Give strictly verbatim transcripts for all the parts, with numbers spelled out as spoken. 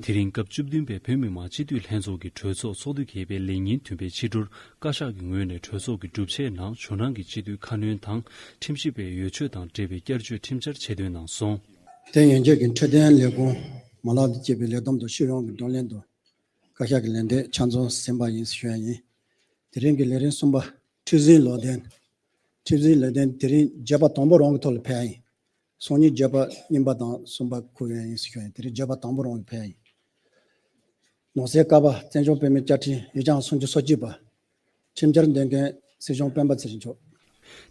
དེ་རིང་སྐབས་བཅུ་བདུན་པའི་བོད་མི་མང་སྤྱི་འཐུས་ལྷན་ཚོགས་ཀྱི་གྲོས་ཚོགས་ཚོགས་དུས་བརྒྱད་པའི་ལས་ཉིན་བདུན་པའི་ཕྱི་དྲོར་བཀའ་ཤག་གི་ངོས་ནས་གྲོས་ཚོགས་ཀྱི་གྲུབ་ཆའི་ནང་ཇོ་ནང་གི་སྤྱི་འཐུས་ཁ་སྣོན་དང་ཁྲིམས་ཞིབ་པའི་འོས་ཆོས་དང་འབྲེལ་བའི་བསྐྱར་བཅོས་ཁྲིམས་འཆར་ཆེད་འདོན་གནང་སོང་། དེ་ཡན་ཆད་ཀྱི་འཕྲོད་བསྟེན་ལས་ཁུངས་མ་ལག་དང་བཅས་པའི་ལས་བསྡོམས་དང་ཤེས་ཡོན་གྱི་བགྲོ་གླེང་དང་བཀའ་ཤག་གི་ལན་འདེབས་ཆ་ཚང་ཟིན་པ་ཡིན་ཞུ་ཡ་ཡིན། དེ་རིང་གི་ལས་རིམ་གསུམ་པ་ཁྲིམས་འཛིན་ལོ་ལྡན། ཁྲིམས་འཛིན་ལོ་ལྡན་དེ་རིང་བརྗོད་པ་དང་པོ་རང་གི་ཐོག་ལ་ཕེབས་ཡ་ཡིན། སང་ཉིན་བརྗོད་པ་གཉིས་པ་དང་གསུམ་པ་འཁུར་ཡ་ཡིན་ཞུ་ཡ་ཡིན། དེ་རིང་བརྗོད་པ་དང་པོ་རང་གི་ཕེབས་ཡ་ཡིན། ནང་སྲིད་ཀ་པ་བཙན་བྱོལ་བོད་མིའི་བཅའ་ཁྲིམས་ཡིག་ཆ་ཨང་སུམ་ཅུ་སོ་གཅིག་པ། ཁྲིམས་འཆར་འདོན་མཁན་སྲིད་སྐྱོང་སྤེན་པ་ཚེ་རིང་མཆོག་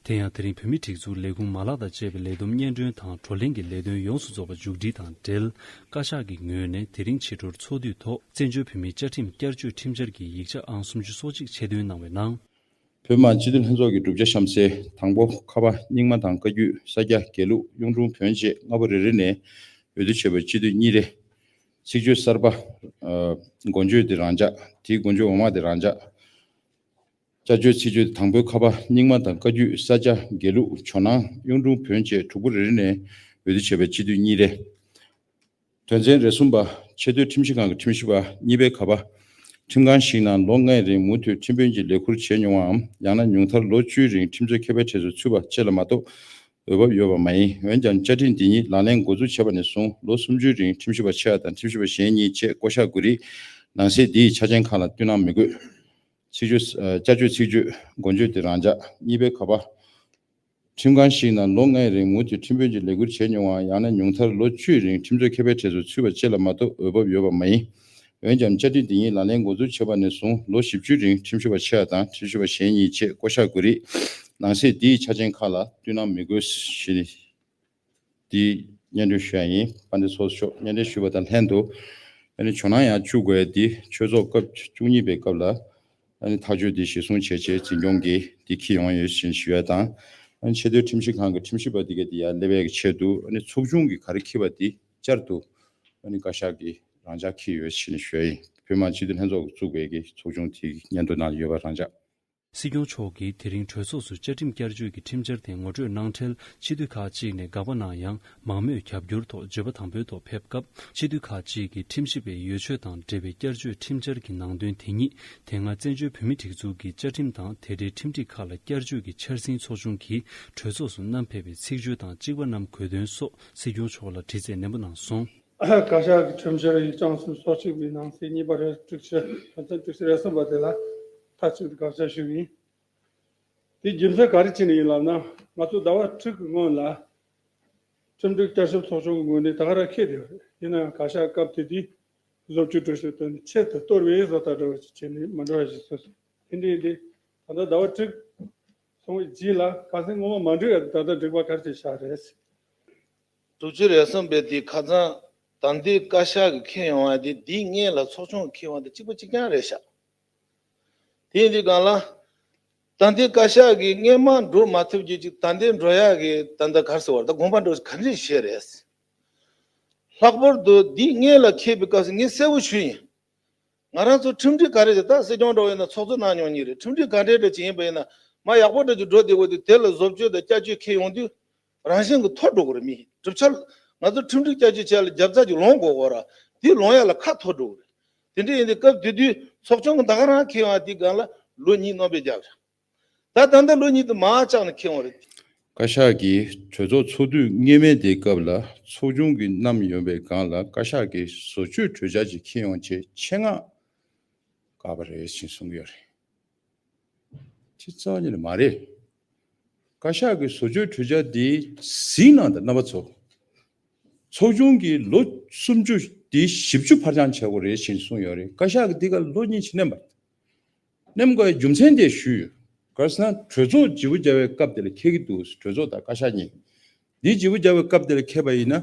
དེ་ཡང་དེ་རིང་བོད་མིའི་སྒྲིག་འཛུགས་ལས་ཁུངས་མ་ལག་དང་བཅས་པའི་ལས་བསྡོམས་སྙན་སྒྲོན་དང་བགྲོ་གླེང་གི་ལས་དོན་ཡོངས་སུ་རྫོགས་པ་མཇུག་སྒྲིལ་དང་འབྲེལ། བཀའ་ཤག་གི་ངོས་ནས་དེ་རིང་ཕྱི་དྲོར་ཚོགས་དུས་ཐོག་བཙན་བྱོལ་བོད་མིའི་བཅའ་ཁྲིམས་བསྐྱར་བཅོས་ཁྲིམས་འཆར་གྱི་ཡིག་ཆ་ཨང་སུམ་ཅུ་སོ་གཅིག་ཆེད་འདོན་གནང་བའི་ནང་། བོད་མི་མང་སྤྱི་འཐུས་ལྷན་ཚོགས་ཀྱི་གྲུབ་ཆ་གཤམ་གསལ། དང་པོ་ཁ་པ་རྙིང་མ་དང་བཀའ་བརྒྱུད། ས་སྐྱ། དགེ་ལུགས། གཡུང་དྲུང་བོན་བཅས་ལྔ་པོ་རེ་རེ་ནས་འོས་བསྡུ་བྱས་པའི་སྤྱི་འཐུས་གཉིས་རེ། ཚིག་བརྗོད་གསར་པ། ཨ། འགོ་བརྗོད་དེ་རང་འཇགས། དེའི་འགོ་བརྗོད་འོག་མ་དེ་རང་འཇགས། བསྐྱར་བཅོས་ཚིག་བརྗོད་དང་པོའི་ཁ་པ་རྙིང་མ་དང་བཀའ་བརྒྱུད། ས་སྐྱ། དགེ་ལུགས། ཇོ་ནང་། གཡུང་དྲུང་བོན་བཅས་དྲུག་པོ་རེ་རེ་ནས་འོས་བསྡུ་བྱས་པའི་སྤྱི་འཐུས་གཉིས་རེ། དོན་ཚན་རེ་གསུམ་པ། ཆེས་མཐོའི་ཁྲིམས་ཞིབ་ཁང་གི་ཁྲིམས་ཞིབ་པ་གཉིས་པའི་ཁ་པ། ཁྲིམས་ཁང་ཞིག་ནང་ལོ་ལྔའི་རིང་མུ་མཐུད་ཁྲིམས་དཔོན་གྱི་ལས་ཁུར་བྱས་མྱོང་བའམ། ཡང་ན་ཉུང་མཐར་ལོ་བཅུའི་རིང་ཁྲིམས་རྩོད་མཁས་པའི་གྲས་སུ་ཚུད་པ་བཅས་ལ་མ་གཏོགས་འོས་བབ་ཡོད་པ་མ་ཡིན། འོན་ཀྱང་བཅའ་ཁྲིམས་འདི་ཉིད་ལག་ལེན་འགོ་འཛུགས་བྱས་པ་ནས་བཟུང་ལོ་སུམ་ཅུའི་རིང་ཁྲིམས་ཞིབ་པ་ཆེ་བ་དང་ཁྲིམས་ཞིབ་པ་གཞན་གཉིས་བཅས་བསྐོ་གཞག་དགོས་རིགས་ནང་གསེས་འདིའི་ཆ་རྐྱེན་ཁག་ལ་བསྟུན་གནང་མི་དགོས། ཚིག་བརྗོད། ཨ། བསྐྱར་བཅོས་ཚིག་བརྗོད། འགོ་བརྗོད་དེ་རང་འཇགས། གཉིས་པའི་ཁ་པ། ཁྲིམས་ཁང་ཞིག་ནང་ལོ་ལྔའི་རིང་མུ་མཐུད་ཁྲིམས་དཔོན་གྱི་ལས་ཁུར་བྱས་མྱོང་བ། ཡང་ན་ཉུང་མཐར་ལོ་བཅུའི་རིང་ཁྲིམས་རྩོད་མཁས་པའི་གྲས་སུ་ཚུད་པ་བཅས་ལ་མ་གཏོགས་འོས་བབ་ཡོད་པ་མ་ཡིན། འོན་ཀྱང་བཅའ་ཁྲིམས་འདི་ཉིད་ལག་ལེན་འགོ་འཛུགས་བྱས་པ་ནས་བཟུང་ལོ་བཞི་བཅུའི་རིང་ཁྲིམས་ཞིབ་པ་ཆེ་བ་དང་ཁྲིམས་ཞིབ་པ་གཞན་གཉིས་བཅས་བསྐོ་གཞག་དགོས་རིགས་ནང་གསེས་འདིའི་ཆ་རྐྱེན་ཁག་ལ་བསྟུན་གནང་མི་དགོས་ཞེས། འདི་སྙན་སྒྲོན་ཞུ་ཡ་ཡིན། དཔལ་ལྡན་ཚོགས་གཙོ་མཆོག་སྙན་སྒྲོན་ཞུས་པ་དང་ལྷན་དུ། ཨ་ནི་ཇོ་ནང་ཡང་བཅུག་དགོས་ཡ་འདི་ཆོས་ཚོགས་སྐབས་བཅུ་གཉིས་པའི་སྐབས་ལ། ཨ་ནི་ཐག་གཅོད་འདི་གཞིར་བཟུང་བྱས་རྗེས་འཛིན་སྐྱོང་གིས་འདི་འཁྱེར་ཡོང་ཡོད་ཅེས་ཞུ་ཡ་དང་། ཨ་ནི་ཆེས་མཐོའི་ཁྲིམས་ཞིབ་ཁང་གི་ཁྲིམས་ཞིབ་པ་འདི་ག་འདི་ཡར་སླེབས་ཡ་གི་ཆེད་དུ། ཨ་ནི་ཚོགས་ཆུང་གིས་ག་རེ་འཁྱེར་བ་འདི་བསྐྱར་དུ། ཨ་ནི་བཀའ་ཤག་གིས་རང་འཇགས་འཁྱེར་ཡོད་ཅེས་ཞུ་ཡ་ཡིན། བོད་མི་མང་སྤྱི་འཐུས་ལྷན་ཚོགས་ཀྱིས་བཙུགས་པའི་གི་ཚོགས་ཆུང་དེའི་སྙན་ཐོ་ནང་ཡོད་པ་རང་འཇགས། སྲིད་སྐྱོང་མཆོག་གིས་དེ་རིང་གྲོས་ཚོགས་སུ་བཅའ་ཁྲིམས་བསྐྱར་བཅོས་ཀྱི་ཁྲིམས་འཆར་དེ་ངོ་སྤྲོད་གནང་འཕྲལ། སྤྱི་འཐུས་ཁག་ཅིག་ནས་དགག་པ་གནང་ཡང་། མང་མོས་རྒྱབ་སྐྱོར་ཐོག་བརྗོད་པ་དང་པོའི་ཐོག་ཕེབས་སྐབས། སྤྱི་འཐུས་ཁག་ཅིག་གིས་ཁྲིམས་ཞིབ་པའི་འོས་ཆོས་དང་འབྲེལ་བའི་བསྐྱར་བཅོས་ཁྲིམས་འཆར་གྱི་ནང་དོན་དེ་ཉིད་དེ་སྔ་བཙན་བྱོལ་བོད་མིའི་སྒྲིག་འཛུགས་ཀྱི་བཅའ་ཁྲིམས་དང་དེ་འབྲེལ་ཁྲིམས་སྒྲིག་ཁག་ལ་བསྐྱར་བཅོས་ཀྱི་འཆར་ཟིན་ཚོགས་ཆུང་གིས་གྲོས་ཚོགས་སུ་བསྣམས་ཕེབས་པའི་ཚིག་བརྗོད་དང་གཅིག་པ་རྣམས་གོ་དོན་སོགས་སྲིད་སྐྱོང་མཆོག་ལ་དྲི་རྩད་ནན་པོ་གནང་སོང་། བཀའ་ཤག་གི་ཁྲིམས་འཆར་ཡིག་ཆ་ཨང་སུམ་ཅུ་སོ་གཅིག་པའི་ནང་གསེས་གཉིས་པ་རེ་དྲུག་ཅུ། དོན་ཚན་དྲུག་ཅུ་རེ་གསུམ་པ་དེ་ལ་མཐའ་གཅིག་ཏུ་དགག་བྱ་ཞུས་ཡིན། དེའི་རྒྱུ་མཚན་ག་རེ་བྱས་ནས་ཡིན་ལབ་ན། ང་ཚོ་ཟླ་བ་དྲུག་གི་སྔོན་ལ་ཁྲིམས་སྒྲིག་བསྐྱར་ཞིབ་ཚོགས་ཆུང་གི་ངོས་ནས་ད་ག་རང་འཁྱེར་བསྡད་ཡོད་རེད། ཡིན་ནའང་བཀའ་ཤག་སྐབས་དེ་དུས་བཟོ་བཅོས་སྒྲིག་གཞི་བཏོན་ནས་ཆེད་དུ་གཏོར་བའི་བཟོ་ལྟ་འདྲ་བོ་ཞིག་བྱས་ནས་མི་འགྲོ་བ་ཞིག་བཟོས་སོང་། དེ་འདྲ་ཡིན་དུས་ད་ལྟ་ཟླ་བ་དྲུག་སོང་བའི་རྗེས་ལ་ཁ་སང་སྔོན་མ་མ་འགྲིག་ཡ་ད་ལྟ་འགྲིག་པ་ག་རེ་བྱས་བཞག་རེད། དྲུག་ཅུ་རེ་གསུམ་པའི་དེ་ཁ་སང་ད་ལྟའི་བཀའ་ཤག་གིས་འཁྱེར་ཡོང་བ་དེ་དེའི་སྔོན་ལ་ཚོགས་ཆུང་གིས་འཁྱེར་ཡོང་བ་དེ་གཅིག་པ་གཅིག་རྐྱང་རེད་ཤག་དེ་ཡིན་དུས་སྒང་ལ། ད་ལྟའི་བཀའ་ཤག་གིས་སྔོན་མ་འགྲོ་མ་ཐུབ་རྒྱུ་ཅིག་ད་ལྟའི་འགྲོ་ཡག་གི་ད་ལྟ་ག་རེ་ཟེར་བ་རེད། ད་དགོངས་པ་འགྲོ་ག་འདྲ་བྱས་རེད། ལྷག་པར་དུ་འདི་སྔོན་ལ་འཁྱེར་བའི་སྐབས་སུ་ངས་གསལ་པོ་ཞུས་ཡིན། ང་རང་ཚོ་ཁྲིམས་སྒྲིག་ག་རེ་ཟེར། ད་སྲིད་སྐྱོང་འདྲ་བོ་ཡིན་ན་ཚོགས་གཙོ་གནང་མྱོང་མཁན་རེད། ཁྲིམས་སྒྲིག་ག་འདྲ་འདྲ་ཅིག་ཡིན་པ་ཡིན་ན་མར་ཡག་པོ་འདྲ་ཅིག་འགྲོ་བསྡད་དགོས་དུས་དེ་ལ་བཟོ་བཅོས་དང་བསྐྱར་བཅོས་འཁྱེར་ཡོང་དུས་རང་བཞིན་གྱིས་འཐོར་འགྲོ་གི་རེད། མི་གྲུབ་ཆ། ང་ཚོ་ཁྲིམས་སྒྲིག་བསྐྱར་བཅོས་བྱས་ལ་རྒྱབ་རྩ་ཅིག་ལོངས་དགོས་གོ་ར། དེ་ལོངས་ཡ་ལ་ཁ་འཐོར་འགྲོ་གི་རེད། དེ་འདྲ་ཡིན་དུས་སྐབས་དེ་དུས་ཚོགས་ཆུང་གི་ད་ག་རང་འཁྱེར་ཡོང་བ་དེའི་སྒང་ལ་ལོ་གཉིས་སྣོན་པའི་རྒྱབ་རེད། ད་ད་ལྟ་ལོ་གཉིས་དུ་མར་བཅག་ནས་འཁྱེར་ཡོང་རེད། བཀའ་ཤག་གིས་གྲོས་ཚོགས་ཚོགས་དུས་སྔོན་མའི་དེའི་སྐབས་ལ་ཚོགས་ཆུང་གིས་བསྣམས་ཡོང་བའི་སྒང་ལ་བཀའ་ཤག་གིས་བཟོ་བཅོས་གྲོས་འཆར་ཅིག་འཁྱེར་ཡོང་ཆེད་ཆེད་མངགས་བཀག་པ་རེད་ཅེས་གསུང་གི་ཡོད་རེད། དེ་རྩ་བ་ཉིད་ནས་མ་རེད། བཀའ་ཤག་གིས་བཟོ་བཅོས་གྲོས་འཆར་འདི་གཟིགས་གནང་དང་རྣམ་པ་ཚོ། ཚོགས་ཆུང་གིས་ལོ་སུམ་ཅུ་དེ་བཞི་བཅུ་ཕར་འགྱངས་བྱེད་དགོས་རེད་ཅེས་གསུངས་ཡོད་རེད། བཀའ་ཤག་གིས་འདི་ག་ལོ་གཉིས་ཅིག་བསྣན་པ། བསྣན་དགོས་པའི་རྒྱུ་མཚན་དེ་ཞུས་ཡོད། ག་རེ་ཟེར་ན་གྲོས་ཚོགས་བརྗེ་པོ་རྒྱག་པའི་སྐབས་དེ་ལ་འཁེལ་གྱི་འདུག་གྲོས་ཚོགས་དང་བཀའ་ཤག་གཉིས། འདི་བརྗེ་པོ་རྒྱག་པའི་སྐབས་དེ་ལ་འཁེལ་པ་ཡིན་ན།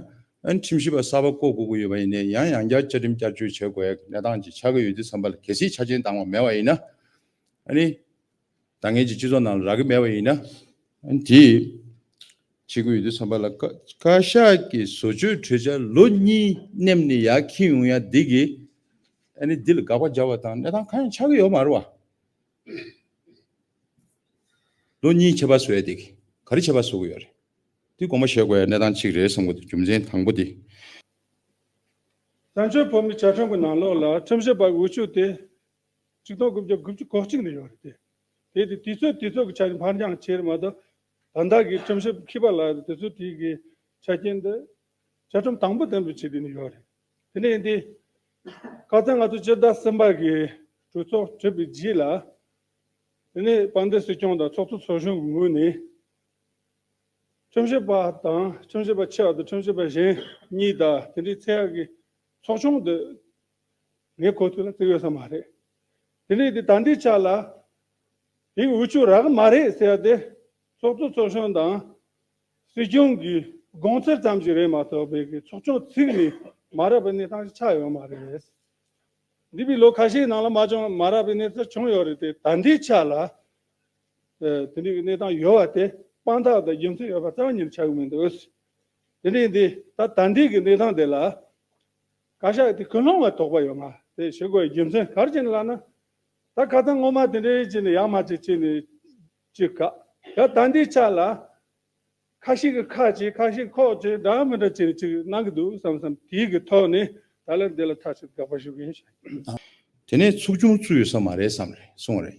ཨ་ནི་ཁྲིམས་ཞིབ་པ་གསར་པ་བསྐོ་དགོས་ཀྱི་ཡོད་པ་ཡིན་ནའི་ཡང་ཡང་བསྐྱར་བཅའ་ཁྲིམས་བསྐྱར་བཅོས་བྱེད་དགོས་ཡ་གནས་སྟངས་ཅིག་ཆགས་ཀྱི་ཡོད་དུས་ཙམ་པ་ལ། གལ་སྲིད་ཆ་རྐྱེན་དང་པོ་མེད་པ་ཡིན་ན། ཨ་ནི། ད་ངེད་ཀྱི་སྤྱི་ཚོགས་ནང་ལ་རག་གི་མེད་པ་ཡིན་ན། ཨ་ནི་དེ་བྱེད་ཀྱི་ཡོད་དུས་ཙམ་པ་ལ་བཀའ་བཀའ་ཤག་གིས་བཟོ་བཅོས་གྲོས་འཆར་ལོ་གཉིས་མནན་ནས་ཡར་འཁྱེར་ཡོང་ཡ་འདི་གིས། ཨ་ནི་འདི་ལ་དགག་པ་རྒྱག་པ་དང་གནས་སྟངས་གང་ཡང་ཆགས་ཀྱི་ཡོད་མ་རེད་བ། ལོ་གཉིས་ཁྱད་པར་བཟོ་ཡ་དེ་ག་རེ་ཁྱད་པར་བཟོ་གི་ཡོད་རེད། དེ་དགོངས་པ་བཞེས་དགོས་ཡ་གནས་སྟངས་གཅིག་རེད་བསམ་གྱི་འདུག་རྒྱུ་མཚན་དང་པོ་དེ། དམ་ཆོས་བོད་མིའི་བཅའ་ཁྲིམས་ཀྱི་ནང་ལོགས་ལ་ཁྲིམས་ཞིབ་པ་འོས་ཆོས་དེ་ཆིག་སྟོང་དགུ་བརྒྱ་དགུ་བཅུ་གོ་གཅིག་ནས་ཡོད་རེད་དེ། དེ་དེ་དུས་ཚོད་དུས་ཚོད་ཀྱི་ཆ་ནས་འཕར་འགྱངས་བྱས་རེད་མ་གཏོགས། ད་ལྟ་གི་ཁྲིམས་ཞིབ་འཁྱིལ་པ་ལ་དུས་ཚོད་དེའི་གི་ཆ་རྐྱེན་འདི་བཅའ་ཁྲིམས་དང་པོ་དེ་འདྲ་བྱས་དེ་ནས་ཡོད་རེད། དེ་ནས་འདི་ཁ་སང་ང་ཚོ་སྤྱི་ཟླ་གསུམ་པ་གི་གྲོས་ཚོགས་གྲུབ་པའི་རྗེས་ལ། དེ་ནས་དཔལ་ལྡན་སྲིད་སྐྱོང་དང་ཚོགས་གཙོ་ཚོགས་གཞོན་གྱི་ངོས་ནས། ཁྲིམས་ཞིབ་པ་དང་ཁྲིམས་ཞིབ་པ་ཆེ་བ་དང་ཁྲིམས་ཞིབ་པ་གཞན་གཉིས་དང་དེ་འདྲའི་ཚད་ཡག་གི་ཚོགས་ཆུང་དེ་ངའི་གོ་ཐོས་ལ་བརྩི་ཡོད་ས་མ་རེད། དེ་ནས་དེ་ད་ལྟའི་ཆ་ལ་དེའི་འོས་ཆོས་རག་གི་མ་རེད་ཟེར་ཡ་དེ། ཚོགས་གཙོ་ཚོགས་གཞོན་དང་སྲིད་སྐྱོང་གི་དགོངས་ཚུལ་ཙམ་ཞིག་རེད་མ་གཏོགས་པའི་གི་ཚོགས་ཆུང་ཚུགས་ནས་མ་རག་པའི་གནས་སྟངས་ཤིག་ཆགས་ཡོད་མ་རེད། འདས་པའི་ལོ་ཁ་ཤས་ནང་ལ་མ་བྱུང་མ་རག་པའི་གནས་ཚུལ་བྱུང་ཡོད་རེད་དེ། ད་ལྟའི་ཆ་ལ་ཨ་དེ་འདྲའི་གི་གནས་སྟངས་ཡོད་པ་དེ་དཔང་རྟགས་དང་རྒྱུ་མཚན་ཡོད་པ་རྩ་བ་ཉིད་ནས་ཆགས་ཀྱི་མི་འདུག་དེ་འདྲའི་འདི་ད་ད་ལྟའི་གི་གནས་སྟངས་དེ་ལ་བཀའ་ཤག་དེ་ཀུན་སློང་ལ་དོགས་པ་ཡོད་མ་རེད། ཞུ་དགོས་རྒྱུ་མཚན་ག་རེ་བྱས་ནས་ལབ་ན། ད་ཁ་སང་སྔོན་མ་དེ་འདྲའི་བྱས་ནས་ཡག་མ་བྱས་བྱས་ནས་ཅིག་ག་ཡ་ད་ལྟའི་ཆ་ལ། ཁ་ཤས་ཀྱིས་ཁ་བྱས། ཁ་ཤས་ཁོག་བྱས། འདྲ་མི་འདྲ་བྱས་ནས་ཅིག་གནང་གི་འདུག་བསམ་བསམ་དེའི་གི་ཐོག་ནས་ད་ལན་འདི་ལ་ཐག་ཆོད་དགག་པ་ཞུ་གི་ཡིན་ཞེས། དེ་ནས་ཚོགས་ཆུང་བཙུགས་ཡོད་ས་མ་རེད་བསམ་རེད་གསུངས་རེད།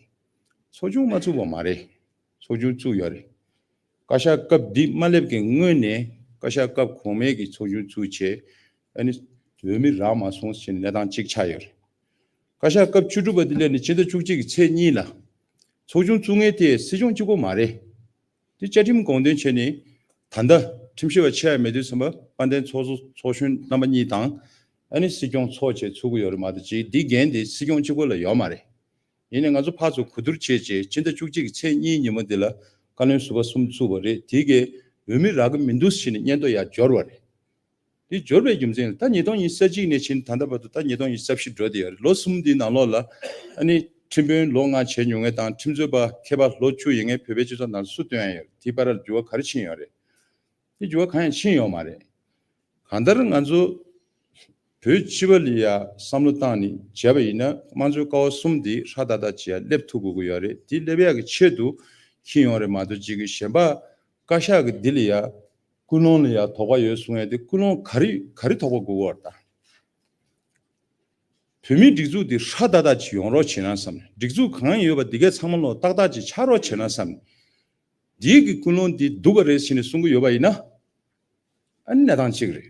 ཚོགས་ཆུང་མ་བཙུགས་པ་མ་རེད། ཚོགས་ཆུང་བཙུགས་ཡོད་རེད། བཀའ་ཤག་སྐབས་འདི་མ་སླེབས་ཀྱི་སྔོན་ནས་བཀའ་ཤག་སྐབས་གོང་མའི་གི་ཚོགས་ཆུང་བཙུགས་བྱས། ཨ་ནི་འོས་མི་རག་མ་སོང་ཞེས་གནས་སྟངས་གཅིག་ཆགས་ཡོད་རེད། བཀའ་ཤག་སྐབས་བཅུ་དྲུག་པ་འདི་སླེབས་ནས་ཕྱི་ཟླ་བཅུ་གཅིག་གི་ཚེས་གཉིས་ལ་ཚོགས་ཆུང་བཙུགས་མཁན་དེ་སྲིད་སྐྱོང་གཅིག་པོ་མ་རེད། དེ་བཅའ་ཁྲིམས་དགོངས་དོན་བྱས་ནས་ད་ལྟ་ཁྲིམས་ཞིབ་པ་ཆེ་བ་མེད་དུས་ཙམ་པ་དཔལ་ལྡན་ཚོགས་གཙོ་ཚོགས་གཞོན་རྣམ་པ་གཉིས་དང་། ཨ་ནི་སྲིད་སྐྱོང་ཚོགས་བཅས་ཚུགས་ཀྱི་ཡོད་རེད་མ་གཏོགས་ཅིག་འདི་འགན་དེ་སྲིད་སྐྱོང་གཅིག་པོ་ལ་ཡོད་མ་རེད། ཡིན་ནའི་ང་ཚོ་ཕར་ཚུར་གོ་བསྡུར་བྱས་རྗེས་ཕྱི་ཟླ་བཅུ་གཅིག་གི་ཚེས་གཉིས་ཉིན་མོ་འདི་ལ་བཀའ་བློན་ཟུར་པ་གསུམ་བཙུགས་པ་རེད། དེ་གའི་འོས་མི་རག་གི་མི་འདུག་ཟེར་ནས་སྙན་ཐོ་ཡར་འབྱོར་བ་རེད། དེ་འབྱོར་བའི་རྒྱུ་མཚན་ལ་ད་ཉིས་སྟོང་ཉི་ཤུ་རྩ་གཅིག་ནས་ཕྱིན་ད་ལྟ་བར་དུ་ད་ཉིས་སྟོང་ཉི་ཤུ་རྩ་བཞི་འགྲོ་བསྡད་ཡོད་རེད། ལོ་གསུམ་འདིའི་ནང་ལོགས་ལ་ཨ་ནི་ཁྲིམས་དཔོན་ལོ་ལྔ་བྱས་མྱོང་མཁན་དང་ཁྲིམས་རྩོད་པ་མཁས་པ་ལོ་བཅུ་ཡོད་མཁན་བོད་པའི་སྤྱི་ཚོགས་ནང་ལ་སུ་བཏོན་ཡ་ཡོད་རེད། དེའི་བར་ལ་འགྱུར་བ་ག་རེ་ཕྱིན་ཡོད་རེད། དེ་འགྱུར་བ་གང་ཡང་ཕྱིན་ཡོད་མ་རེད། གང་ལྟར་ང་ཚོ་བོད་སྤྱི་པ་ལ་ཡ་བསམ་བློ་བཏང་ནས་བྱས་པ་ཡིན་ན་དམངས་གཙོའི་ཀ་བ་གསུམ་འདི་ཧྲ་ཏག་ཏག་ཅིག་ཡ་སླེབས་ཐུབ་དགོས་ཀྱི་ཡོད་རེད། དེ་སླེབས་ཡག་གི་ཆེད་དུ་འཁྱེར་ཡོང་རེད་མ་གཏོགས་ཅིག་གི་གཞན་པ་བཀའ་ཤག་གི་འདི་ལ་ཡ་ཀུན་སློང་ལ་ཡ་དོགས་པ་ཡོད་གསུང་ཡ་དེ་ཀུན་སློང་ག་རེ་ག་རེ་དོགས་པ་དགོས་ཀྱི་ཡོད་རེད་ད། བོད་མིའི་སྒྲིག་འཛུགས་འདི་ཧྲ་ཏག་ཏག་ཅིག་ཡོང་རོགས་བྱེད་ན་བསམ་ནས། སྒྲིག་འཛུགས་གང་ཡོད་པ་འདི་གའི་ཚང་མ་ལོག་ཏག་ཏག་ཅིག་ཆགས་རོགས་བྱེད་ན་བསམ་ནས། འདིའི་གི་ཀུན་སློང་འདི་སྡུག་ག་རེད་ཟེར་ནས་གསུང་གི་ཡོད་པ་ཡིན་ན། ཨ་ནི་གནས་སྟངས་གཅིག་རེད།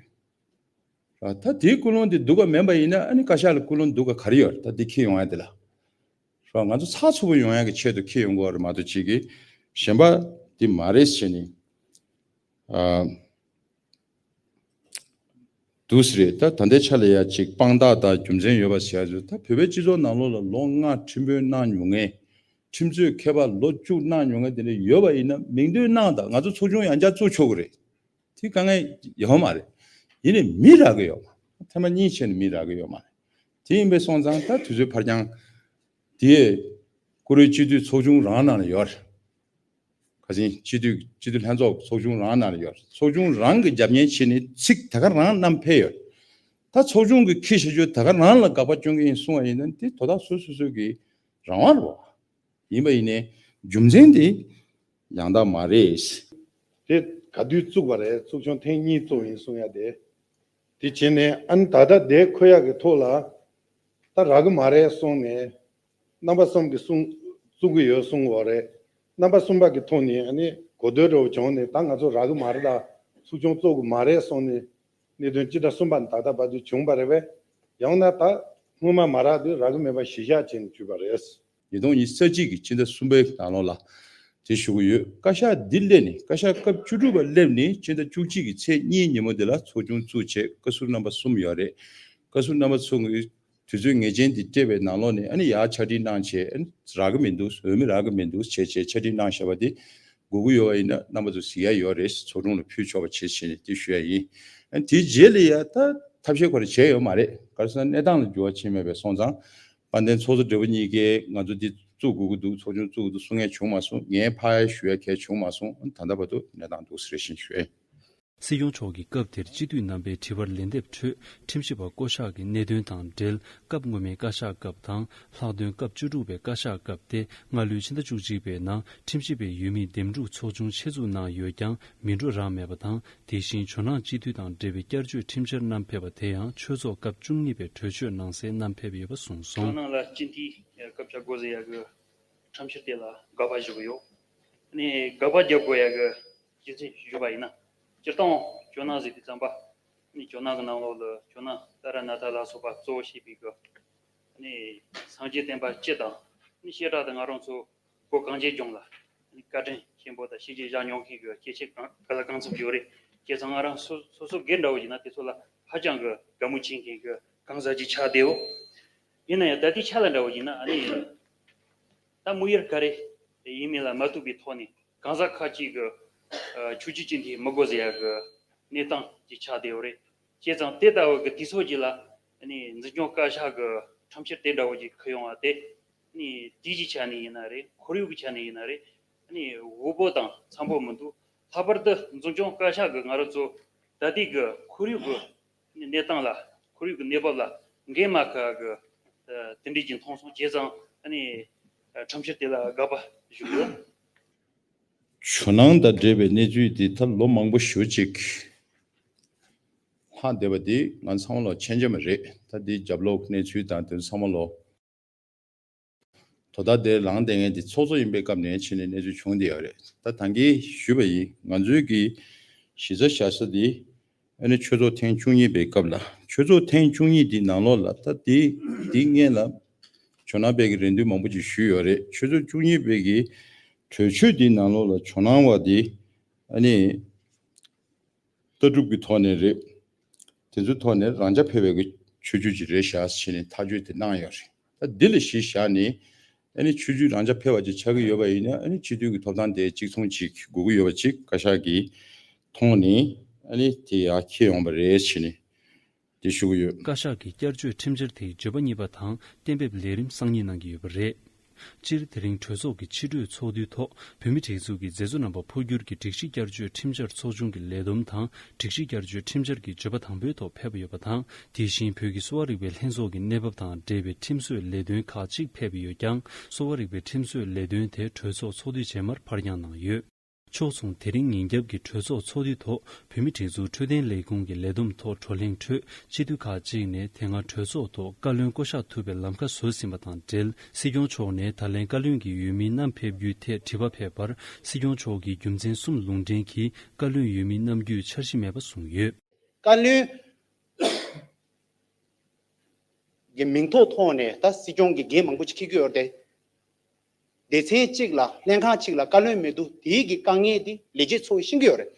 ད་འདིའི་ཀུན་སློང་འདི་སྡུག་ག་མིན་པ་ཡིན་ན་ཨ་ནི་བཀའ་ཤག་ལ་ཀུན་སློང་སྡུག་ག་ག་རེ་ཡོད་རེད། ད་འདི་འཁྱེར་ཡོང་ཡ་འདི་ལ། ང་ཚོ་ཚགས་ཚུད་པོ་ཡོང་ཡ་གི་ཆེད་དུ་འཁྱེར་ཡོང་གི་ཡོད་རེད་མ་གཏོགས་ཅིག་གི་གཞན་པ་འདི་མ་རེད་ཟེར་ནས། ཨ། འདུག་སེ་རེད། ད་ད་ལྟའི་ཆ་ལ་ཡ་ཅིག་དཔང་རྟགས་དང་རྒྱུ་མཚན་ཡོད་པ་ཟེར་ཡ་ཚོ་ད་བོད་པའི་སྤྱི་ཚོགས་ནང་ལོགས་ལ་ལོ་ལྔ་ཁྲིམས་དཔོན་གནང་མྱོང་མཁན། ཁྲིམས་རྩོད་མཁས་པ་ལོ་བཅུ་གནང་མྱོང་མཁན་དེ་འདྲ་ཡོད་པ་ཡིན་ན་མིང་འདོན་གནང་དང་། ང་ཚོ་ཚོགས་ཆུང་ཡང་བསྐྱར་བཙུགས་ཆོག་གི་རེད། དེ་དཀའ་ངལ་ཡོད་མ་རེད། ཡིན་ནའི་མི་རག་གི་ཡོད་མ་རེད། ཐེངས་མ་གཉིས་བྱས་ནས་མི་རག་གི་ཡོད་མ་རེད། དེ་ཡིན་པའི་སོང་ཙང་ད་དུས་ཚོད་ཕར་འགྱངས་དེ་བཀུར་འོས་སྤྱི་འཐུས་ཚོགས་ཆུང་རང་ནང་ལ་ཡོད་རེད། ཁ་སང་སྤྱི་འཐུས་སྤྱི་འཐུས་ལྷན་ཚོགས་ཚོགས་ཆུང་རང་ནང་ལ་ཡོད། ཚོགས་ཆུང་རང་གི་རྒྱབ་གཉེར་བྱས་ནས་ཚིག་ད་ག་རང་བསྣམས་ཕེབས་ཡོད། ད་ཚོགས་ཆུང་གི་ཁྱི་ཤ་ཆུ་ད་ག་རང་ལ་དགག་པ་སྐྱོན་གྱི་ཡིན་གསུང་བ་ཡིན་ན་དེ་དོ་བདག་སོ་སོ་སོ་གི་རང་དབང་རེད་བ། ཡིན་པ་ཡིན་ནའི་རྒྱུ་མཚན་དེ་ཡང་དག་མ་རེད། དེ་ག་དུས་བཙུགས་པ་རེད། ཚོགས་ཆུང་ཐེངས་གཉིས་བཙུགས་ཡིན་གསུང་ཡ་དེ། དེ་བྱས་ནས་ཨ་ནི་ད་ལྟ་དེ་འཁོད་ཡག་གི་ཐོག་ལ་ད་རག་གི་མ་རེད་གསུངས་ནས། རྣམ་པ་གསུམ་གྱིས་གསུང་བཙུགས་ཀྱི་ཡོད་གསུངས་པ་རེད། རྣམ་པ་གསུམ་པ་གི་ཐོག་ནས་ཨ་ནི་གོ་བསྡུར་འདྲ་བོ་བྱུང་ནས་ད་ང་ཚོ་རག་གི་མ་རེད། ད་ཚོགས་ཆུང་བཙུགས་གི་མ་རེད་གསུངས་ནས་གནད་དོན་སྤྱི་ཟླ་གསུམ་པ་ནས་ད་ལྟ་བར་དུ་བྱུང་བ་རེད་པས། ཡང་ན་ད་སྔོན་མ་མ་རག་དུས་རག་གི་མེད་པ་གཞི་བཞག་བྱས་ནས་བྱུས་པ་རེད། ཉིས་སྟོང་ཉི་ཤུ་རྩ་གཅིག་གི་ཕྱི་ཟླ་གསུམ་པའི་ནང་ལོགས་ལ་དེ་ཞུ་གི་ཡོད། བཀའ་ཤག་འདི་སླེབས་ནས་བཀའ་ཤག་སྐབས་བཅུ་དྲུག་པ་སླེབས་ནས་ཕྱི་ཟླ་བཅུ་གཅིག་གི་ཚེས་གཉིས་ཉིན་མོ་འདི་ལ་ཚོགས་ཆུང་བཙུགས་བྱས་བཀའ་ཟུར་རྣམ་པ་གསུམ་ཡོད་རེད། བཀའ་ཟུར་རྣམ་པ་ཚོ་གིས་དུས་ཚོད་ངེས་ཅན་འདི་སྤྲད་པའི་ནང་ལོགས་ནས་ཨ་ནི་ཡར་ཆ་འགྲིག་གནང་བྱས། ཨ་ནི་རག་གི་མི་འདུག་འོས་མི་རག་གི་མི་འདུག་བྱས་བྱས་ཆ་འགྲིག་གནང་བཞག་པ་དེ་དགོས་ཀྱི་ཡོད་པ་ཡིན་ན་རྣམ་པ་ཚོ་གཟིགས་ཡ་ཡོད་རེད། ཚོགས་དྲུང་ལ་ཕུལ་ཆོག་པ་བྱེད་བྱས་ནས་དེ་ཞུ་ཡ་ཡིན། ཨ་ནི་དེའི་རྗེས་ལ་ཡ་ད་ཐབས་ཤེས་ཁོ་རང་བྱས་ཡོད་མ་རེད། ག་རེ་ཟེར་ན་གནས་སྟངས་ལ་འགྱུར་བ་ཕྱིན་མེད་པས་སོང་ཙང་། དཔལ་ལྡན་ཚོགས་གཙོ་སྦྲེལ་པོ་གཉིས་ཀས་ང་ཚོ་འདི་བཙུགས་དགོས་ཀྱི་འདུག་ཚོགས་ཆུང་བཙུགས་ཀྱི་འདུག་གསུང་མཁན་བྱུང་མ་སོང་། ངས་ཕར་ཞུ་ཡ་གལ་བྱུང་མ་སོང་། ད་ལྟ་བར་དུ་གནས་སྟངས་འདུག་ཟེར་བཞིན་ཞུ་ཡ་ཡིན། སྲིད་སྐྱོང་མཆོག་གིས་སྐབས་དེར་སྤྱི་འཐུས་རྣམ་པའི་དྲི་བར་ལན་འདེབས་ཁྲོད། ཁྲིམས་ཞིབ་པ་བསྐོ་གཞག་གི་གནད་དོན་དང་འབྲེལ། སྐབས་སྔོན་མའི་བཀའ་ཤག་སྐབས་དང་། ལྷག་དོན་སྐབས་བཅུ་དྲུག་པའི་བཀའ་ཤག་སྐབས་ཏེ། སྔ་ལོའི་ཕྱི་ཟླ་བཅུ་གཅིག་པའི་ནང་། ཁྲིམས་ཞིབ་པའི་འོས་མིའི་འདེམས་སྒྲུག་ཚོགས་ཆུང་ཆེད་འཛུགས་གནང་ཡོད་ཀྱང་། མི་འགྲོ་རག་མེད་པ་དང་། དེ་བཞིན་ཇོ་ནང་སྤྱི་འཐུས་དང་འབྲེལ་བའི་བསྐྱར་བཅོས་ཁྲིམས་འཆར་བསྣམས་ཕེབས་པ་དེ་ཡང་ཆོས་ཚོགས་སྐབས་བཅུ་གཉིས་པའི་གྲོས་ཆོད་གནང་སའི་བསྣམས་ཕེབས་ཡོད་པ་གསུངས་སོང་། ཇོ་ནང་ལ་སྤྱི་འཐུས་སྐབས་བཅུ་དགུ་ཟེར་ཡག་གི་ཁྲིམས་འཆར་དེ་ལ་དགག་པ་ཞུ་གི་ཡོད། ཨ་ནི་དགག་པ་རྒྱབ་དགོས་ཡག་གི་རྒྱུ་མཚན་ཞུས་པ་ཡིན་ན། སྤྱིར་བཏང་ཇོ་ནང་ཟེར་དུས་ཙམ་པ། ཨ་ནི་ཇོ་ནང་གི་ནང་ལོགས་ལ་ཇོ་ནང་ཏཱ་ར་ནཱ་ཐ་ལ་སོགས་པ་གཙོ་བོ་བྱས་པའི་གི། ཨ་ནི་སངས་རྒྱས་བསྟན་པ་སྤྱི་དང་། ཨ་ནི་བཤད་གྲྭ་དང་ང་རང་ཚོ་བོད་གངས་ཅན་ལྗོངས་ལ། ཨ་ནི་བཀའ་དྲིན་ཆེན་པོ་དང་ཤེས་བྱ་བཞག་མྱོང་མཁན་གི་སྐྱེས་ཆེན་གང་ག་ལ་གང་འཚམ་ཡོད་རེད། བྱས་ཙང་ང་རང་སོ་སོ་སོ་སྒེར་འདྲ་བོ་ཡིན་ན་དེ་ཚོ་ལ་ཧ་ཅང་གི་དགའ་མོས་བྱེད་མཁན་གི་གང་ཟག་ཅིག་ཆགས་བསྡད་ཡོད། ཡིན་ན་ཡང་ད་ལྟའི་ཆ་ལ་འདྲ་བོ་ཡིན་ན། ཨ་ནི་ད་དམིགས་ཡུལ་ག་རེ་ཡིན་མིན་ལ་མ་ལྟོས་པའི་ཐོག་ནས། གང་ཟག་ཁག་ཅིག་གི་ཨ་ཆོས་བརྒྱུད་སྤྱི་འཐུས་མི་དགོས་ཟེར་ཡག་གི་གནས་སྟངས་ཅིག་ཆགས་བསྡད་ཡོད་རེད། བྱས་ཙང་དེ་ལྟ་བུ་གི་དུས་ཚོད་ཅིག་ལ། ཨ་ནི་འཛིན་སྐྱོང་བཀའ་ཤག་གི་ཁྲིམས་འཆར་དེ་འདྲ་བོ་ཅིག་ཁུར་ཡོང་བ་དེ། ཨ་ནི་དུས་ཀྱི་ཆ་ནས་ཡིན་ན་རེད། ཁོར་ཡུག་གི་ཆ་ནས་ཡིན་ན་རེད། ཨ་ནི་འོས་པོ་དང་འཚམ་པོ་མི་འདུག་ལྷག་པར་དུ་འཛིན་སྐྱོང་བཀའ་ཤག་གི་ང་རང་ཚོ་ད་ལྟའི་གི་ཁོར་ཡུག་གི་གནས་སྟངས་ལ། ཁོར་ཡུག་གི་གནས་བབ་ལ་འགན་མ་ཁུར་གི། ཨ་དེ་འདྲས་ཀྱི་མཐོང་སོང་། བྱས་ཙང་ཨ་ནི་ཨ་ཁྲིམས་འཆར་དེ་ལ་དགག་པ་ཞུ་གི་ཡོད། ཇོ་ནང་དང་འབྲེལ་བའི་གནས་ཚུལ་འདི་ད་ལོ་མང་པོ་ཞེ་ཅིག་ལྷག་བསྡད་པ་འདི་ང་ཚང་མ་ལོ་མཁྱེན་རྒྱ་མ་རེད། ད་འདི་རྒྱབ་ལོགས་གནས་ཚུལ་དང་དེ་ཚང་མ་ལོ། དོ་བདག་དེ་ལངས་བསྡད་མཁན་དེ་ཚོགས་གཙོ་ཡིན་པའི་སྐབས་ནས་ཕྱིན་ནས་གནས་ཚུལ་བྱུང་བསྡད་ཡོད་རེད། ད་ད་གིན་ཞུས་པ་ཡིན། ང་ཚོའི་གི་གཞི་རྩ་བཞག་ས་དེ་ཨ་ནི་ཆོས་ཚོགས་ཐེངས་བཅུ་གཉིས་པའི་སྐབས་ལ། ཆོས་ཚོགས་ཐེངས་བཅུ་གཉིས་དེའི་ནང་ལོགས་ལ་ད་དེ་དེའི་སྔོན་ལ་ཇོ་ནང་པའི་གི་རེ་འདུན་མང་པོ་ཅིག་ཞུས་ཡོད་རེད། ཆོས་ཚོགས་བཅུ་གཉིས་པའི་གི་གྲོས་ཆོད་དེའི་ནང་ལོགས་ལ་ཇོ་ནང་བ་དེ་ཨ་ནི། ལྟ་གྲུབ་ཀྱི་ཐོག་ནས་རེད། དེ་ཚོའི་ཐོག་ནས་རང་འཇགས་ཕེབས་པའི་གི་ཆོས་བརྒྱུད་ཅིག་རེད་བཞག་ཟེར་ནས་ཐག་གཅོད་དེ་གནང་ཡོད་རེད། ད་འདི་ལ་གཞི་བཞག་ནས་ཨ་ནི་ཆོས་བརྒྱུད་རང་འཇགས་ཕེབས་པ་ཅིག་ཆགས་ཀྱི་ཡོད་པ་ཡིན་ན། ཨ་ནི་སྤྱི་འཐུས་ཀྱི་ཐོབ་ཐང་དེ་གཅིག་མཚུངས་ཅིག་དགོས་ཀྱི་ཡོད་པ་ཅིག་བཀའ་ཤག་གིས་མཐོང་ནས་ཨ་ནི་དེ་ཡར་འཁྱེར་ཡོང་བ་རེད་ཟེར་ནས་དེ་ཞུ་གི་ཡོད། བཀའ་ཤག་གི་བསྐྱར་བཅོས་ཁྲིམས་འཆར་དེའི་བརྗོད་པ་གཉིས་པ་དང་གཏན་འབེབས་ལས་རིམ་གསར་རྙིང་གནང་གི་ཡོད་པ་རེད། སྤྱིར་དེ་རིང་གྲོས་ཚོགས་ཀྱི་ཕྱི་དྲོའི་ཚོགས་འདུའི་ཐོག་བོད་མིའི་སྒྲིག་འཛུགས་ཀྱི་མཛད་གཙོ་རྣམ་པ་འཕོ་འགྱུར་གྱི་སྒྲིག་གཞི་བསྐྱར་བཅོས་ཁྲིམས་འཆར་ཚོགས་ཆུང་གི་ལས་བསྡོམས་དང་། སྒྲིག་གཞི་བསྐྱར་བཅོས་ཁྲིམས་འཆར་གྱི་བརྗོད་པ་དང་པོའི་ཐོག་ཕེབས་ཡོད་པ་དང་། དེ་བཞིན་བོད་ཀྱི་གསོ་བ་རིག་པའི་ལྷན་ཚོགས་ཀྱི་གནས་བབ་དང་འབྲེལ་བའི་ཁྲིམས་བཟོའི་ལས་དོན་ཁག་ཅིག་ཕེབས་ཡོད་ཀྱང་། གསོ་བ་རིག་པའི་ཁྲིམས་བཟོའི་ལས་དོན་དེ་གྲོས་ཚོགས་ཚོགས་དུས་རྗེས་མར་ཕར་འགྱངས་གནང་ཡོད། ཕྱོགས་མཚུངས། དེ་རིང་ཉིན་རྒྱབ་ཀྱི་གྲོས་ཚོགས་ཚོགས་དུས་ཐོག་བོད་མིའི་སྒྲིག་འཛུགས་འཕྲོད་བསྟེན་ལས་ཁུངས་ཀྱི་ལས་བསྡོམས་ཐོག་བགྲོ་གླེང་ཁྲོད། སྤྱི་འཐུས་ཁག་ཅིག་ནས་དེ་སྔ་གྲོས་ཚོགས་ཐོག་བཀའ་བློན་བསྐོ་གཞག་ཐུབ་པའི་ལམ་ཁ་བཟོས་ཟིན་པ་དང་འབྲེལ། སྲིད་སྐྱོང་མཆོག་ནས་ད་ལན་བཀའ་བློན་གྱི་འོས་མི་བསྣམས་ཕེབས་རྒྱུའི་ཐད་དྲི་བ་ཕེབས་པར། སྲིད་སྐྱོང་མཆོག་གིས་རྒྱུ་མཚན་གསུམ་ལུང་འདྲེན་གྱིས་བཀའ་བློན་འོས་མི་བསྣམས་རྒྱུའི་འཆར་གཞི་མེད་པ་གསུངས་ཡོད། བཀའ་བློན་གྱི་མིང་ཐོག་ཐོག་ནས་ད་སྲིད་སྐྱོང་གི་འགན་མང་པོ་ཅིག་འཁྱེར་གྱི་ཡོད་རེད་དེ། སྡེ་ཚན་གཅིག་ལ་ལྷན་ཁང་གཅིག་ལ་བཀའ་བློན་མི་འདུག་དེའི་གི་དཀའ་ངལ་དེ་ལས་བྱེད་ཚོ་ཤེས་ཀྱི་ཡོད་རེད།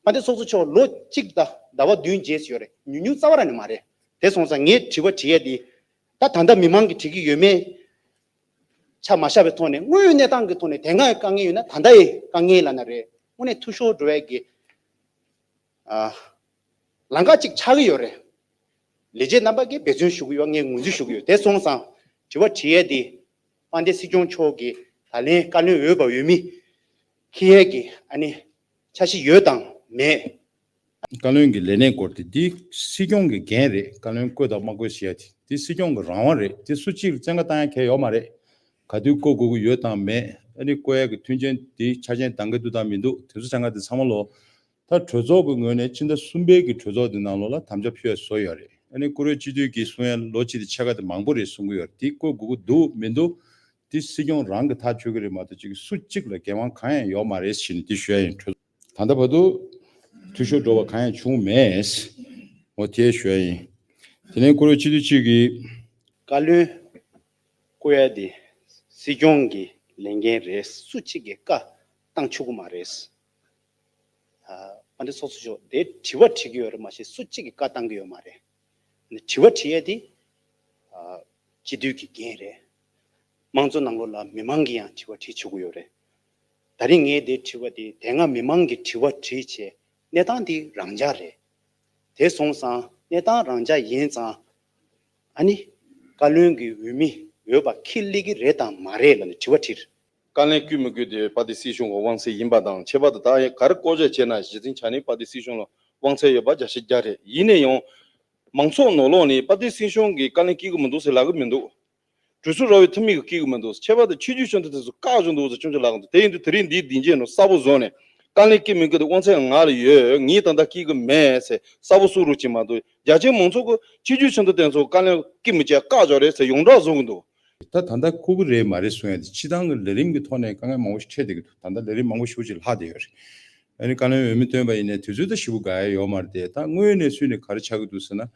ཕ་དེ་ཚོགས་གཙོ་མཆོག་ལོ་གཅིག་དང་ཟླ་བ་བདུན་རྗེས་སུ་ཡོད་རེད། ཉུང་ཉུང་རྩ་བ་རང་ནས་མ་རེད། དེ་སོང་ཙང་ངས་དྲི་བ་དྲི་ཡས་དེ། ད་ད་ལྟ་མི་མང་གིས་དྲི་གི་ཡོད་མེད་ཆ་མ་བཞག་པའི་ཐོག་ནས། དངོས་ཡོད་གནས་སྟངས་ཀྱི་ཐོག་ནས་དེ་སྔ་ཡི་དཀའ་ངལ་ཡོད་ན་ད་ལྟ་ཡི་དཀའ་ངལ་ལབ་ན་རེད། དངོས་གནས་འཐུས་ཤོར་འགྲོ་ཡས་ཀྱི་ཨ། ལམ་ཁ་ཅིག་ཆགས་ཀྱི་ཡོད་རེད། ལས་བྱེད་རྣམ་པ་གིས་འབད་བརྩོན་ཞུ་གི་ཡོད། ངས་ངོས་འཛིན་ཞུ་གི་ཡོད། དེ་སོང་ཙང་དྲི་བ་དྲི་ཡས་དེ། དཔལ་ལྡན་སྲིད་སྐྱོང་མཆོག་གིས་ད་ལན་བཀའ་བློན་འོས་པ་འོས་མི་འཁྱེར་ཡས་ཀྱི་ཨ་ནི་འཆར་གཞི་ཡོད་དང་མེད། བཀའ་བློན་གྱི་ལས་གནས་སྐོར་དེ་འདི་སྲིད་སྐྱོང་གི་འགན་རེད། བཀའ་བློན་བསྐོས་དང་མ་བསྐོས་ཟེར་ཡ་དེ་འདི་སྲིད་སྐྱོང་གི་རང་དབང་རེད། དེ་སུ་གཅིག་ལ་བཙན་བཀའ་བཏང་ཡ་གང་ཡང་ཡོད་མ་རེད། ག་དུས་བསྐོ་དགོས་ཀྱི་ཡོད་དང་མེད། ཨ་ནི་བསྐོ་ཡ་གི་མཐུན་རྐྱེན་དེ་ཆ་རྐྱེན་འདང་གི་འདུག་དང་མི་འདུག་དེ་ཚོ་ཆ་ཚང་དེ་ཚང་མ་ལོ། ད་གྲོས་ཚོགས་ཀྱི་ངོས་ནས་ཕྱི་ཟླ་གསུམ་པའི་གི་གྲོས་ཚོགས་དེ་ནང་ལོགས་ལ་དམ་བཅའ་ཕུལ་ཡ་བཟོ་ཡོད་རེད། ཨ་ནི་བཀུར་འོས་སྤྱི་འཐུས་ཀྱིས་གསུང་ཡ་ལོ་གཅིག་དེ་ཕྱེད་ཀ་དེ་མང་པོ་རེད་གསུང་གི་ཡོད་རེད། དེ་བསྐོ་དགོས་ཀྱི་འདུག་མི་འདུག་དེ་སྲིད་སྐྱོང་རང་གི་ཐག་ཆོད་ཀྱི་རེད་མ་གཏོགས་ཅིག་སུ་གཅིག་ལ་འགན་དབང་གང་ཡང་ཡོད་མ་རེད་ཟེར་ནས་དེ་ཞུ་ཡ་ཡིན། གྲོས་ད་ལྟ་བར་དུ་འཐུས་ཤོར་འགྲོ་བ་གང་ཡང་བྱུང་མེད། འོ་དེ་ཞུ་ཡ་ཡིན། དེ་ནས་བཀུར་འོས་སྤྱི་འཐུས་གཅིག་གིས། བཀའ་བློན་བསྐོ་ཡ་དེ་སྲིད་སྐྱོང་གི་ལས་འགན་རེད། སུ་གཅིག་གིས་བཀའ་བཏང་ཆོག་གི་མ་རེད། ཨ། དཔལ་ལྡན་ཚོགས་གཙོ་མཆོག་དེ་དྲི་བ་དྲི་གི་ཡོད་རེད་མ་གཞི་སུ་གཅིག་གིས་བཀའ་བཏང་གི་ཡོད་མ་རེད། དྲི་བ་དྲི་ཡས་དེ། ཨ། སྤྱི་འཐུས་ཀྱི་འགན་རེད། དམངས་གཙོ་ནང་ལོགས་ལ་མི་མང་གིས་ཡང་དྲི་བ་དྲི་ཆོག་གི་ཡོད་རེད། ད་རིང་ངས་དེ་དྲི་བ་དེ་དེ་སྔ་མི་མང་གིས་དྲི་བ་དྲིས་བྱས་གནས་སྟངས་དེ་རང་འཇགས་རེད། དེ་སོང་ཙང་གནས་སྟངས་རང་འཇགས་ཡིན་ཙང་། ཨ་ནི་བཀའ་བློན་གྱི་འོས་མི་འོས་པ་འཁྱེར་སླེབས་ཀྱི་རེད་དང་མ་རེད་ལབ་ནས་དྲི་བ་དྲིས། བཀའ་ལན་བསྐྱོན་མི་དགོས་དེ་པ་ཏི་སྲིད་གཞུང་གི་དབང་ཚད་ཡིན་པ་དང་། ཁྱད་པར་དུ་ད་ཡང་ག་རེ་བཀོད་རྒྱ་བྱས་ན་གཞི་འཛིན་བྱས་ནས་པ་ཏི་སྲིད་གཞུང་ལ་དབང་ཚད་ཡོད་པ་བརྒྱ་ཆ་བརྒྱ་རེད། ཡིན་ན་ཡང་མང་ཚོགས་ནང་ལོགས་ནས་པ་ཏི་སྲིད་གཞུང་གིས་བཀའ་ལན་བསྐྱོན་གྱི་མི་འདུག་ཟེར་ལབ་ཀྱི་མི་འདུག་གྲོས་ཚོགས་ར་བའི་འཐུས་མི་གིས་བསྐྱོན་གྱི་མི་འདུག་ཁྱད་པར་དུ་ཆོས་བརྒྱུད་ཆོས་འབྲེལ་དེ་ཚོ་བཀག་བཞག་འདུག་ཟེར་སྐྱོན་བརྗོད་ལབ་ཀྱི་འདུག་དེ་ཡིན་དུས་དེ་རིང་འདིའི་སྡིངས་ཆའི་ནང་གསལ་པོ་བཟོས་ནས་བཀའ་ལན་བསྐྱོན་མི་དགོས་དེ་དབང་ཚད་ང་ལ་ཡོད། ངས་ད་ལྟ་བསྐྱོན་གྱི་མེད་ཟེར་གསལ་པོ་གསུང་རོགས་བྱེད་མ་གཏོགས། རྒྱ་ཆེའི་མང་ཚོགས་ཀྱིས་ཆོས་བརྒྱུད་ཆོས་འབྲེལ་དེ་ཚོ་བཀའ་ལན་བསྐྱོན་མི་བྱེད་བཀག་བཞག་རེད་ཟེར་ཡོངས་གྲགས་བཟོ་གི་འདུག་ད་ད་ལྟ་ཁུག་གི་རེད་མ་རེད་གསུང་ཡ་དེ་སྤྱིར་བཏང་གི་ལས་རིམ་གྱི་ཐོག་ནས་དཀའ་ངལ་མང་པོ་ཞིག་འཕྲད་བསྡད་ཀྱི་འདུག་ད་ལྟ་ལས་རིམ་མང་པོ་ཞེ་པོ་ཅིག་ལྷག་བསྡད་ཡོད་རེད། ཨ་ནི་བཀའ་བློན་འོས་མི་བཏོན་པ་ཡིན་ནའི་དུས་ཚོད་ད་ཞེ་པོ་འགོར་ཡ་ཡོད་མ་རེད་དེ། ད་དངོས་ཡོད་གནས་ཚུལ་ནས་ག་རེ་ཆགས་ཀྱི་འདུག་ཟེར་ན།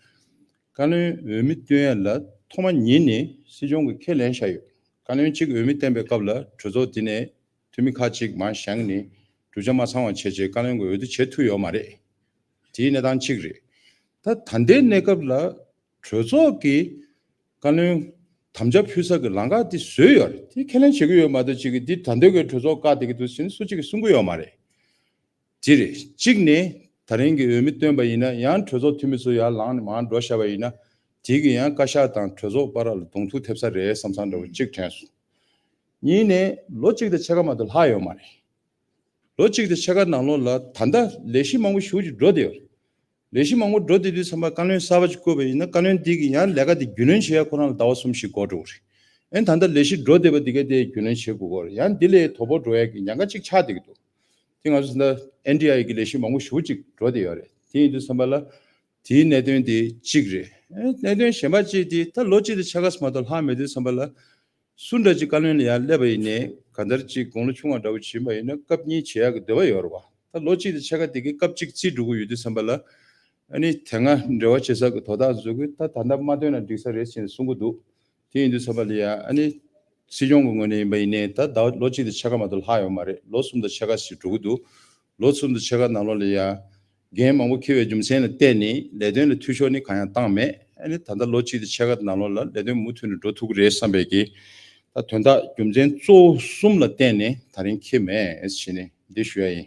བཀའ་བློན་འོས་མི་བཏོན་ཡ་ལ་ཐོག་མ་ཉིད་ནས་སྲིད་སྐྱོང་གིས་ཁས་ལེན་བཞག་ཡོད། བཀའ་བློན་གཅིག་འོས་མི་བསྟན་པའི་སྐབས་ལ་གྲོས་ཚོགས་འདི་ནས་འཐུས་མི་ཁག་ཅིག་མར་བཞེངས་ནས་གྲུབ་ཆ་མ་ཚང་བ་བྱས་རྗེས་བཀའ་བློན་གྱི་འོས་བསྡུ་བྱེད་ཐུབ་ཡོད་མ་རེད། དེའི་གནས་སྟངས་གཅིག་རེད། ད་ད་ལྟའི་གནས་སྐབས་ལ་གྲོས་ཚོགས་ཀྱིས་བཀའ་བློན་དམ་བཅའ་ཕུལ་ས་ཀྱི་ལམ་ཁ་དེ་བཟོས་ཡོད་རེད། དེ་ཁས་ལེན་བྱེད་ཀྱི་ཡོད་མ་གཏོགས་གཅིག་གིས་འདི་ད་འདོད་ཀྱི་གྲོས་ཚོགས་བཀག་བསྡད་ཀྱི་འདུག་ཟེར་ནས་སུ་གཅིག་གིས་གསུང་གི་ཡོད་མ་རེད། དེ་རེད། གཅིག་ནས་ད་རིང་གི་འོས་མི་བཏོན་པ་ཡིན་ན་ཡང་གྲོས་ཚོགས་འཐུས་མི་ཚོ་ཡར་ལངས་ནས་མར་འགྲོ་བཞག་པ་ཡིན་ན་དེ་གིས་ཡང་བཀའ་ཤག་དང་གྲོས་ཚོགས་བར་ལ་གདོང་ཐུག་ཐེབས་ས་རེད་བསམ་བསམ་འདྲ་བོ་གཅིག་དྲན་སོང་། གཉིས་ནས་ལོ་གཅིག་དང་ཕྱེད་ཀ་མ་གཏོགས་ལྷག་ཡོད་མ་རེད། ལོ་གཅིག་དང་ཕྱེད་ཀ་ནང་ལོགས་ལ་ད་ལྟ་ལས་གཞི་མང་པོ་ཞེ་པོ་ཅིག་འགྲོ་བསྡད་ཡོད་རེད། ལས་གཞི་མང་པོ་འགྲོ་བསྡད་དུས་ཙམ་པ་བཀའ་བློན་གསར་པ་ཅིག་བསྐོས་པ་ཡིན་ན་བཀའ་བློན་འདི་གིས་ཡང་ལས་ཀ་དེ་རྒྱུས་ལོན་བྱེད་ཡ་ཁོ་རང་ལ་ཟླ་བ་གསུམ་བཞི་འགོར་འགྲོ་གི་རེད། ཨེ་ད་ལྟ་ལས་གཞི་འགྲོ་བསྡད་པ་འདི་ག་དེ་རྒྱུས་ལོན་བྱེད་དགོས་ཀྱི་རེད། ཡང་འདི་ལས་དོ་ཕོག་འགྲོ་ཡ་གི་ཉེན་ཁ་ཅིག་ཆགས་བསྡད་ཀྱི་འདུག་དེ་ང་ཚོ་ད་ལྟ་ཨེན་ཌི་ཨའི་གི་ལས་གཞི་མང་པོ་ཞེ་པོ་ཅིག་འགྲོ་བསྡད་ཡོད་རེད། དེ་ཡིན་དུས་ཙམ་པ་ལ་དེའི་གནད་དོན་དེ་གཅིག་རེད། ཨེ་གནད་དོན་གཞན་པ་གཅིག་དེ་ད་ལོ་གཅིག་དང་ཕྱེད་ཀ་ཙམ་མ་གཏོགས་ལྷག་མེད་དུས་ཙམ་པ་ལ། སུ་འདྲ་ཅིག་བཀའ་བློན་ལ་ཡར་སླེབས་པ་ཡིན་ནའི་གང་ལྟར་ཅིག་དགུང་ལོ་ཆུང་བ་འདྲ་བོ་ཅིག་ཡིན་པ་ཡིན་ན་སྐབས་གཉིས་བྱེད་ཡག་གི་འདོད་པ་ཡོད་རེད་བ། ད་ལོ་གཅིག་དང་ཕྱེད་ཀ་དེ་གའི་སྐབས་གཅིག་རྩིས་འགྲོ་གི་ཡོད་དུས་ཙམ་པ་ལ། ཨ་ནི་དེ་སྔ་འབྲེལ་བ་བྱེད་ས་གི་དོ་བདག་ཚོ་གིས་ད་ད་ལྟ་མ་བཏོན་ན་འགྲིག་ས་རེད་ཅེས་གསུང་གི་འདུག་དེ་ཡིན་དུས་ཙམ་པ་ལ་ཡ་ཨ་ནི་སྲིད་སྐྱོང་གི་ངོས་ནས་ཡིན་པ་ཡིན་ནའི་ད་ཟླ་བ་ལོ་གཅིག་དང་ཕྱེད་ཀ་མ་གཏོགས་ལྷག་ཡོད་མ་རེད། ལོ་གསུམ་དང་ཕྱེད་ཀ་ཞིག་འགྲོ་གི་འདུག་ལོ་གསུམ་དང་ཕྱེད་ཀ་ནང་ལོགས་ལ་ཡ། འགན་མང་པོ་འཁྱེར་བའི་རྒྱུ་མཚན་ལ་བརྟེན་ནས་ལས་དོན་ལ་འཐུས་ཤོར་ནི་གང་ཡང་བཏང་མེད། ཨ་ནི་ད་ལྟ་ལོ་གཅིག་དང་ཕྱེད་ཀ་ནང་ལོགས་ལ་ལས་དོན་མུ་མཐུད་ནས་འགྲོ་ཐུབ་ཀྱི་རེད་བསམ་པའི་གི། ད་དོན་དག་རྒྱུ་མཚན་གཙོ་བོ་གསུམ་ལ་བརྟེན་ནས་ད་རིང་འཁྱེར་མེད་ཟེར་ནས་འདི་ཞུ་ཡ་ཡིན།